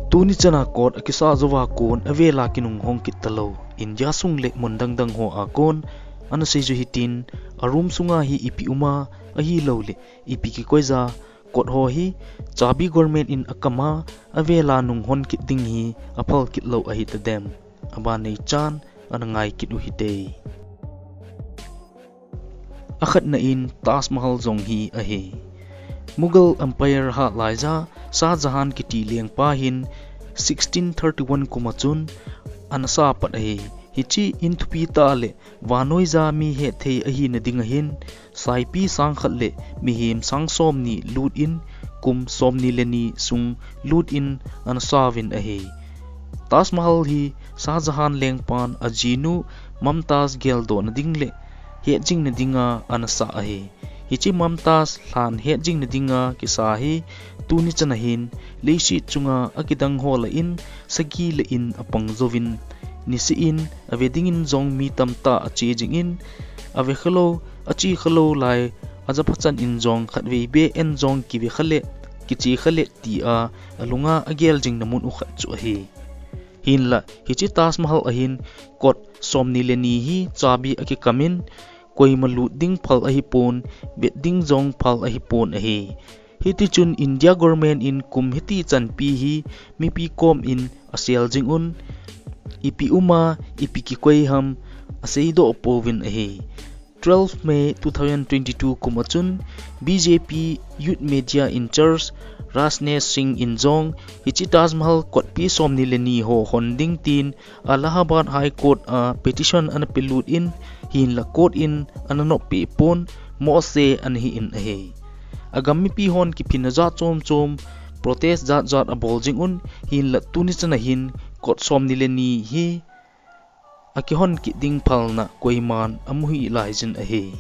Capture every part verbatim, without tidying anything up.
Tuni chana court akisa jouva kon avela kinung hong kit talou India sung le mun dang dang hoa kon ana seiju hitin, a room sunga hi ipi uma ahilouleh ipi kikoija court ho hi chabi government in akama avela nung hon kit ding hi aphal kit lou ahi tadem, aban neichan ana ngai kit u hite. Akhatna in Taj Mahal jong hi ahi. Mughal Empire hah laija Shah Jahan kiti lengpa hin sixteen thirty-one kum a chun ana sa pat ahi. Hiche in thupi tah le vannoi ja mi hethei ahina ding ahin, saipi sang khat le mihem sang somni lut in, kum somni le ni sung lut in ana sauvin ahi. Taj Mahal hi Shah Jahan lengpan ajinu Mumtaz geldohna ding le hetjingna dinga ana sa ahi. Hiche Mumtaz lhan hetjingna dinga kisa hi tuni chana hin leiset chunga akidang ho lah in sagi lah in apang jouvin, niseh in ave dingin jong mi tamtah ache jingin, ave khalou, ache khalou lai, ajapha chan in jong khatvei beh in jong kive kha le, kiche kha le tia alunga agel jingna mun u khat chu ahi. Hinlah hiche Taj Mahal ahin kot somni le ni hi chabi akikamin, koima lut ding phal ahipon, vet ding jong phal ahipon ahi. Hitichun India government in kum hiti chanpi hi mipi kom in asel jing un, ipi uma, ipi kikoi ham aseidoh pouvin ahi. Twelve May two thousand twenty-two kum a chun B J P Youth Media in charge Rajneesh Singh in jong hiche Taj Mahal kotpi somni le ni ho hon ding tin Allahabad High Court a petition ana pelut in, hinlah court in ana noppeh pon, mohse ana hi in ahi. Agam mipi hon kiphinna jat chom chom, protest jat jat abol jing un, hinlah tuni chana hin kot somni le ni hi akihon kit ding phalna koiman amu hih laijin ahi.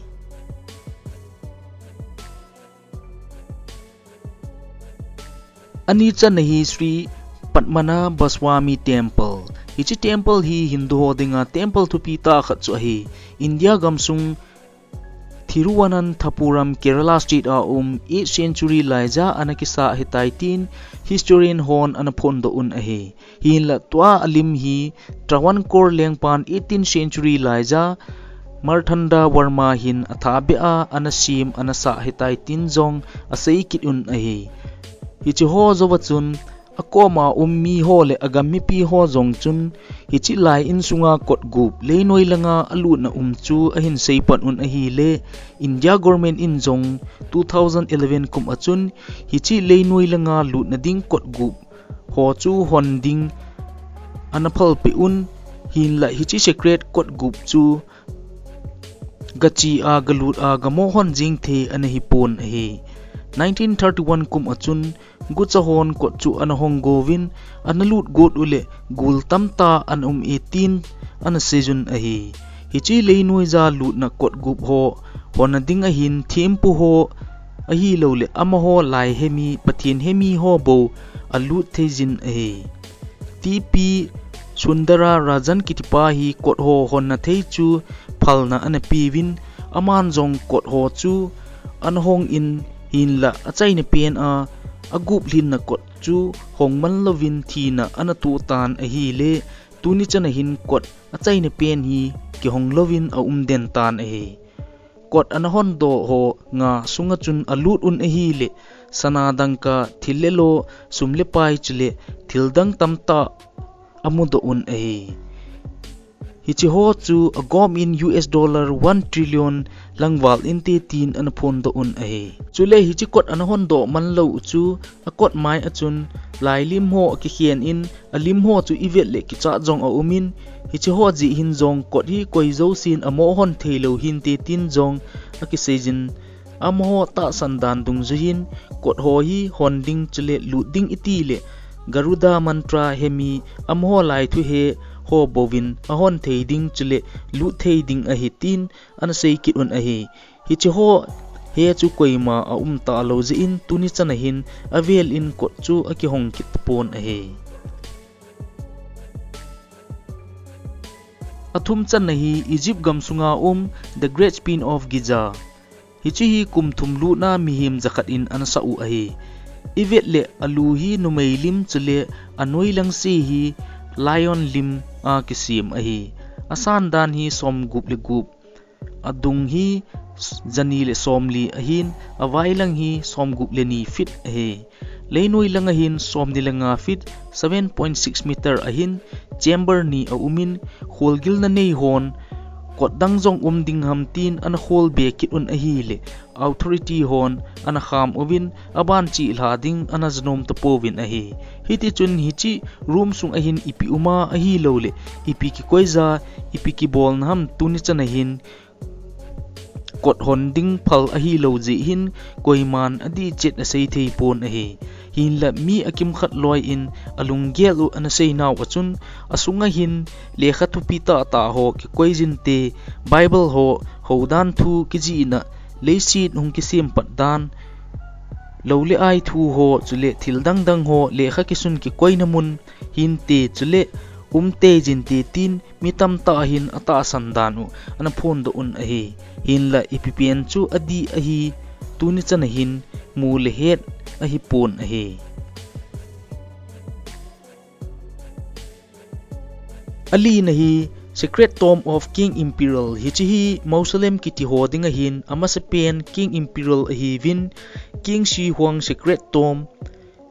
Ani channa hi Sri Padmanabha Swami Temple. Hiche temple hi Hindu ho dinga temple thupi tah khat chu ahi. India gamsung Thiruvananthapuram, Kerala state a um, eighth century laija ana kisa ahitai tin historian hon ana phondoh un ahi. Hinlah tua alim hi Travancore lengpan eighteen century laija Marthandavarma hin athabeh a ana sem ana sa ahitai tin jong asei kit un ahi. Hiche ho jouva chun akoma um mi ho le agam mipi ho jong chun hiche lai in sunga kot gup leinoi langa alutna um chu ahin sei pan un ahile, India government in jong two thousand eleven kum a chun hiche leinoi langa lutna ding kot gup ho chu hon ding ana phalpeh un, hinlah hiche secret kot gup chu gache a galut a gamoh hon jing thei ana hipon ahi. Nineteen thirty-one kum a chun gucha hon kot chu ana hong gouvin, ana lut got u le gul tamtah ana um e tin ana seijun ahi. Hiche leinoi ja lutna kot gup ho honna ding ahin thempu ho ahilouleh amaho lai hemi, Pathen hemi ho bou alut theijin ahi. T P Sundararajan kitipa hi kot ho honna thei chu phalna ana peuvin, aman jong kot ho chu ana hong in, hinlah achaina pen a agup lhinna kot chu hong man louvin thina ana toh tan ahile, tuni chana hin kot achaina pen hi kihong louvin aum den tan ahi. Kot ana hondoh ho nga sunga chun alut un ahile, sana dangka, thil le lo, sum le pai chule thil dang tamtah amudoh un ahi. Hiche ho chu agom in U S dollar one trillion lang val inte tin ana phondoh un ahi. Chule hiche kot ana hondoh man lou u chu akot mai a chun lailim ho akikhen in, alim ho chu ivet le kichat jong aum in, hiche ho jeh hin jong kot hi koi jousen amoh hon thei lou hinte tin jong akiseijin, amaho tahsan dan dungjuiyin kot ho hi hon ding chule lut ding iti le Garuda mantra hemi amaho lai thu he ho bouvin ahon thei ding chule lut thei ding ahi tin ana sei kit un ahi. Hiche ho he chu koima aum talou jeh in tuni chana hin avel in kot chu akihong kit pon ahi. Athum channa hi Egypt gamsunga um The Great Sphinx of Giza. Hiche hi kum thum lutna mihem jakhat in ana sah u ahi. Ivet le alu hi numei lim chule anoi lang se hi lion lim a kisem ahi. Asan dan hi som gup le gup. Adung hi jani le somli ahin, avai lang hi som gup le ni feet ahi. Leinoi lang ahin som ni le nga feet, seven point six meter ahin, chamber ni aumin, kholgilna nei hon kot dang jong um ding ham tin ana khol be kit un ahile, authority hon ana kham uvin, aban chih lha ding ana janom tapouvin ahi. Hiti chun hiche room sung ahin ipi uma ahilou le, ipi kikoija, ipi kibolna ham tuni chan ahin kot hon ding phal ahilou jeh hin koiman adih chet asei thei pon ahi. Hinla mi akimkhat loi in alunggel u ana seinau achun, asunga hin lekha thupi tahtah ho kikoi jinte, Bible ho, houdan thu kijihna, leiset hung kisem pat dan, lou le ai thu ho, chule thil dangdang ho, lekha kisun kikoina mun hinte, chule umtei jinte tin mi tamtah hin atahsan dan u ana phondoh un ahi. Hinla ipi pen chu adih ahi, tuni chan ahin mu le het ahipon ahi. Alina hi Sacred Tomb of King Imperial, hiche hi mausoleum kiti ho ding ahin, amasapen King Imperial ahiuvin, King Shi Huang Sacred Tomb,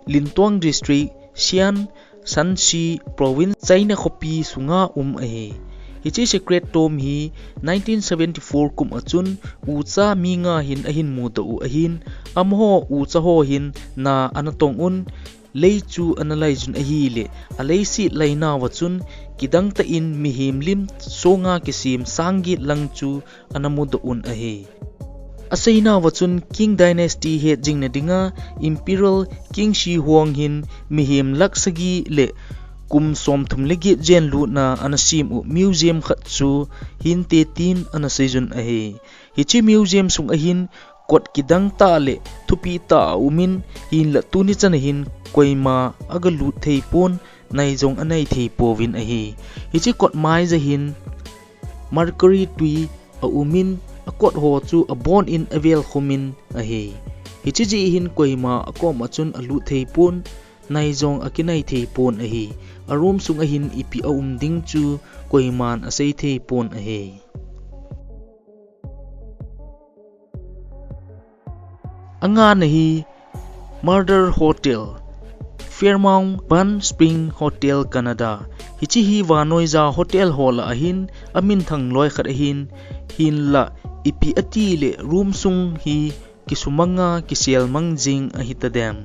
Lintuang District, Xi'an, Shanxi Province, China khopi sunga um ahi. Hiche Sacred Tomb hi nineteen seventy-four kum achun ucha mi nga hin ahin mudoh u ahin, amaho ucha ho hin na ana tong un, lei chu ana laijun ahile, aleiset lainauva chun kidangtah in mihem lim songa kisem sang get lang chu ana mudoh un ahi. Aseinauva chun Qing Dynasty het jingna dinga Emperor Qin Shi Huang hin mihem lakh sagi le kum somthum le get jen lutna ana sem u museum khat chu hinte tin ana seijun ahi. Hiche museum sung ahin kot kidangtah le thupi tah aumin, hinla tuni chan ahin koima agalut thei pon, nai jong anai thei pouvin ahi. Hiche kot maija hin mercury tui aumin, akot ho chu abon in avel khumin ahi. Hiche jeh hin koima akoma chun alut thei pon, nai jong akinai thei pon ahi. A room sung ahin ipi aum ding chu koiman asei thei pon ahi. Angana hi Murder Hotel, Fairmont Palm Spring Hotel, Canada. Hiche hi vannoi ja hotel ho lah ahin, aminthang loi khat ahin, hinla ipi ati le room sung hi kisumanga kiselmang jing ahitadem.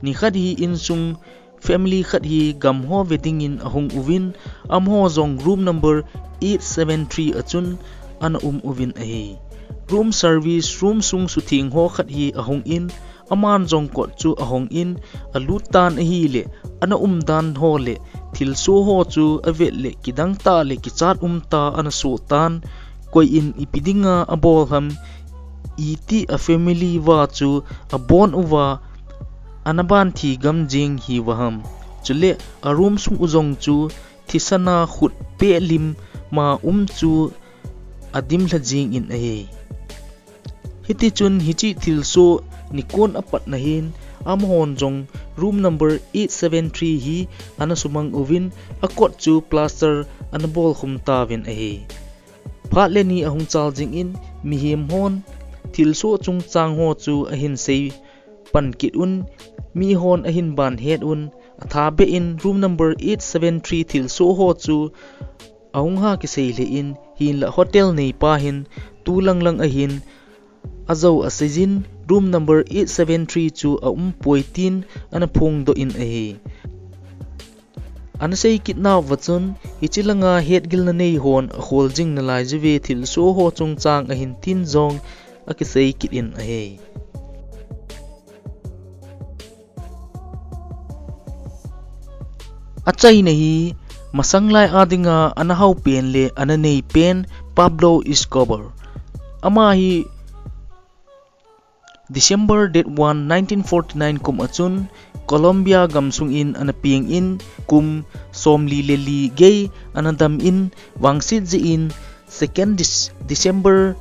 Nikhat hi insung family khat hi gam ho ve dingin ahung uvin, amaho jong room number eight seven three achun ana um uvin ahi. Room service, room sung sutheng ho khat hi ahung in, aman jong kot chu ahong in, alut tan ahile, ana umdan ho le thilsoh ho chu avet le kidangtah le kichat umtah ana soh tan, koi in ipi dinga abol ham, iti a family uva chu abon uva, ana ban thi gam jing hiuva ham. Chule a room sung u jong chu thisan a khut peh lim ma um chu adimlha jingin ahi. Hitichun hiche thilsoh nikon apatna hin amahon jong room number eight seven three hi ana sumang uvin, akot chu plaster ana bolkhum tauvin ahi. Phat le ni ahung chal jingin mihem hon thilsoh chungchang ho chu ahin sei pan kit un, mihon ahin ban het un, athabeh in room number eight seven three thilsoh ho chu ahung ha kisei lheh in, hinlah hotel neipa hin tu langlang ahin ajou aseijin room number eight seven three chu aumpoi tin ana phongdoh in ahi. Ana sei kit nauva chun hiche langa hetgilna neihon akhol jing nalai jiuve, thilsoh ho chungchang ahin tin jong akisei kit in ahi. Achaina hi masanglai a dinga ana hao pen le ana nei pen Pablo Escobar. Ama hi December date one, nineteen forty-nine kum achun Colombia gamsung in ana peng in, kum somli le li gei ana dam in, vangset jeh in second Dec-, December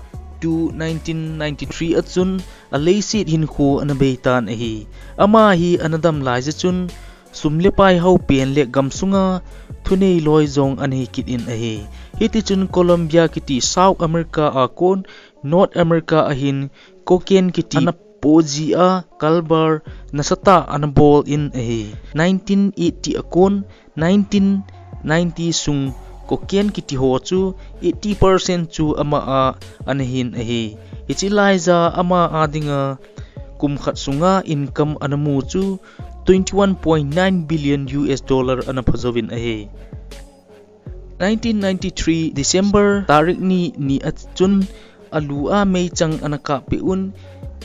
to nineteen ninety-three achun aleiset hinkho ana beitan ahi. Ama hi ana dam laijeh chun sum le pai haupen le gamsunga thunei loi jong ana hi kit in ahi. Hiti chun Colombia kiti South America a kon North America ahin cocaine kiti ana po jia kalbar nasatah ana bol in ahi. Nineteen eighty a kon nineteen ninety sung cocaine kiti ho chu eighty percent chu ama a ana hin ahi. Hiche laija ama a dinga kum khat sunga income ana mu chu twenty one point nine billion U S dollar ana phajouvin ahi. Nineteen ninety-three December tarik ni ni achun alu a meichang ana kap peh un,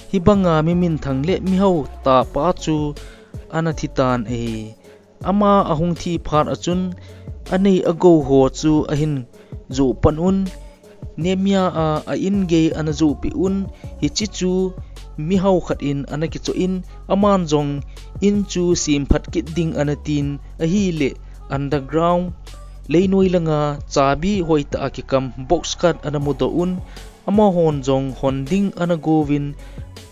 hibanga mi minthang le mihao tapa chu ana thitan ahi. Ama ahung thi phat achun anei agou ho chu ahin joh pan un, Nemia a a in gei ana joh peh un, hiche chu mihao khat in ana kichoh in, aman jong in chu semphat kit ding ana tin ahile underground leinoi langa chabi hoitah a kikam box khat ana mudoh un, amahon jong hon ding ana gouvin,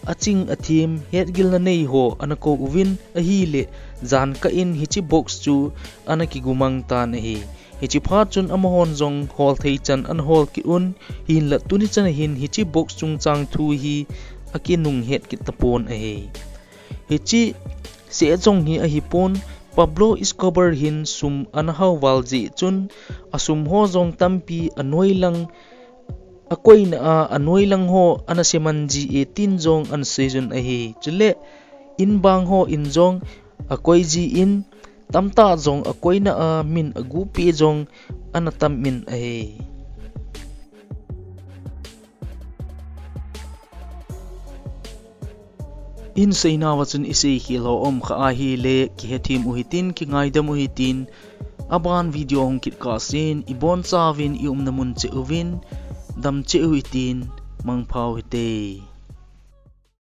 aching athem hetgilna nei ho ana kou uvin ahile, jan kah in hiche box chu ana kigumang tan ahi. Hiche phat chun amahon jong hol thei chan ana hol kit un, hinla tuni chan ahin hiche box chungchang thu hi akinung het kit tapon ahi. Hiche seh jong hi ahipon, Pablo Escobar hin sum ana hao val jeh chun asum ho jong tampi anoi lang akoina a anoi lang ho ana seman ji e tin jong ana seijun ahi. Chule in bang ho in jong akoi ji in, tamtah jong akoina a min aguhpeh jong ana tam in ahi. In seinauva chun isei khel ho um kha ahile kihethem u hitin, kingaidam u hitin, aban video hung kit kah sen ibonchauvin iumna mun cheh uvin dam cheh u hitin, mangpha u hite.